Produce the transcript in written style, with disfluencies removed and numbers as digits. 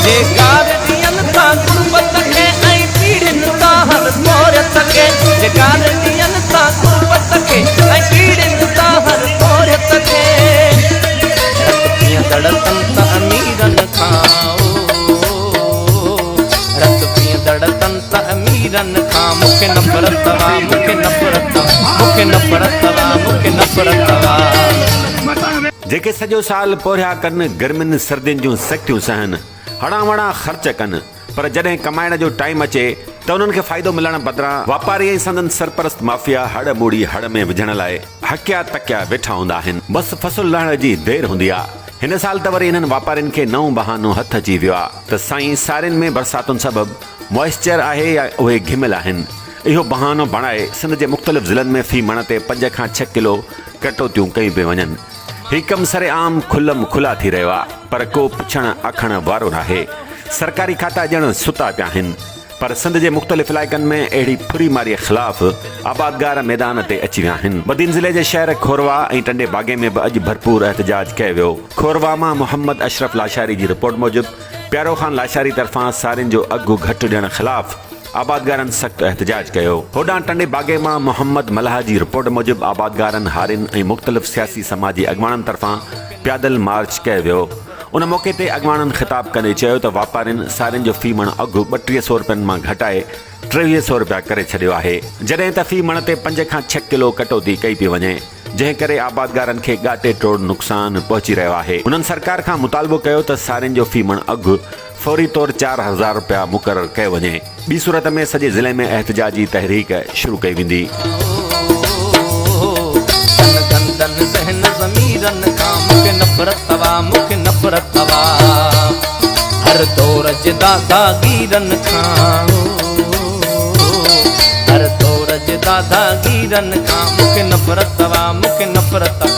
جي گار ڏين ٿا غربت کي ۽ پيڙين ٿا هر پورهيت کي، جي گار ڏين ٿا غربت کي ۽ پيڙين ٿا هر پورهيت کي. رت پيئندڙ تن ته اميرن کان او، رت پيئندڙ تن ته اميرن کان مون کي نفرت آ، مون کي نفرت آ، مون کي نفرت آ، مون کي نفرت آ. جيڪي سڄو سال پورهيا ڪن، گرمين سردين جون سختيون سهن، هڙان وڙان خرچ ڪن، پر جڏهن ڪمائڻ جو ٽائيم اچي ته انهن کي فائدو ملڻ بدران واپاري ۽ سندن سرپرست مافيا هڙ ٻوڙي هڙ ۾ وجهڻ لاء هڪيا تڪيا ويٺا هوندا آهن. بس فصل لهڻ جي دير هوندي آ. هن سال ته وري انهن واپارين کي نئون بهانو هٿ اچي ويو آ ته سائين سارين ۾ برساتن سبب موئسچر آهي يا اهي گهميل آهن. اهو بهانو بڻائي سنڌ جي مختلف ضلعن ۾ في مڻ تي پنج کان ڇهه ڪلو ڪٽوتيون ڪيون پيون وڃن. هي ڪم سرعام کلم کلا ٿي رهيو آ پر ڪو پڇڻ آکڻ وارو ناهي. سرڪاري کاتا ڄڻ ستا پيا آهن. پر سنڌ جي مختلف علائقن ۾ اهڙي ڦري ماريء خلاف آبادگار ميدان تي اچي ويا آهن. بدين ضلعي جي شهر کورواهه ۽ ٽنڊي باگي ۾ به اڄ ڀرپور احتجاج ڪيو ويو. کورواهه مان محمد اشرف لاشاري جي رپورٽ موجب پيارو خان لاشاري طرفان سارين جو اگهه گهٽ ڏيڻ خلاف آبادگارن سخت احتجاج ڪيو. هوڏانهن ٽنڊي باگي مان محمد ملاح جي رپورٽ موجب آبادگارن، هارين ۽ مختلف سياسي سماجي اڳواڻن طرفان پيادل مارچ ڪيو ويو. ان موقعي تي اڳواڻن خطاب ڪندي چيو ته واپارين سارين جو في مڻ اگهه 32 سئو رپين مان گهٽائي 23 سئو رپيا ڪري ڇڏيو آهي، جڏهن ته في مڻ تي پنج کان ڇهه ڪلو ڪٽوتي ڪئي پئي وڃي، جنهن ڪري آبادگارن کي ڳاٽي ٽوڙ نقصان پهچي رهيو آهي. هنن سرڪار کان مطالبو ڪيو ته سارين جو في مڻ اگهه فوري طور 4000 رپيا مقرر ڪيو وڃي، ٻي صورت ۾ سڄي ضلعي ۾ احتجاجي تحريڪ شروع ڪئي ويندي. ڪن گندن ذهن ضميرن کان مونکي نفرت آ، مونکي نفرت آ، هر دور جي داداگيرن کان، هر دور جي داداگيرن کان مونکي نفرت آ، مونکي نفرت آ.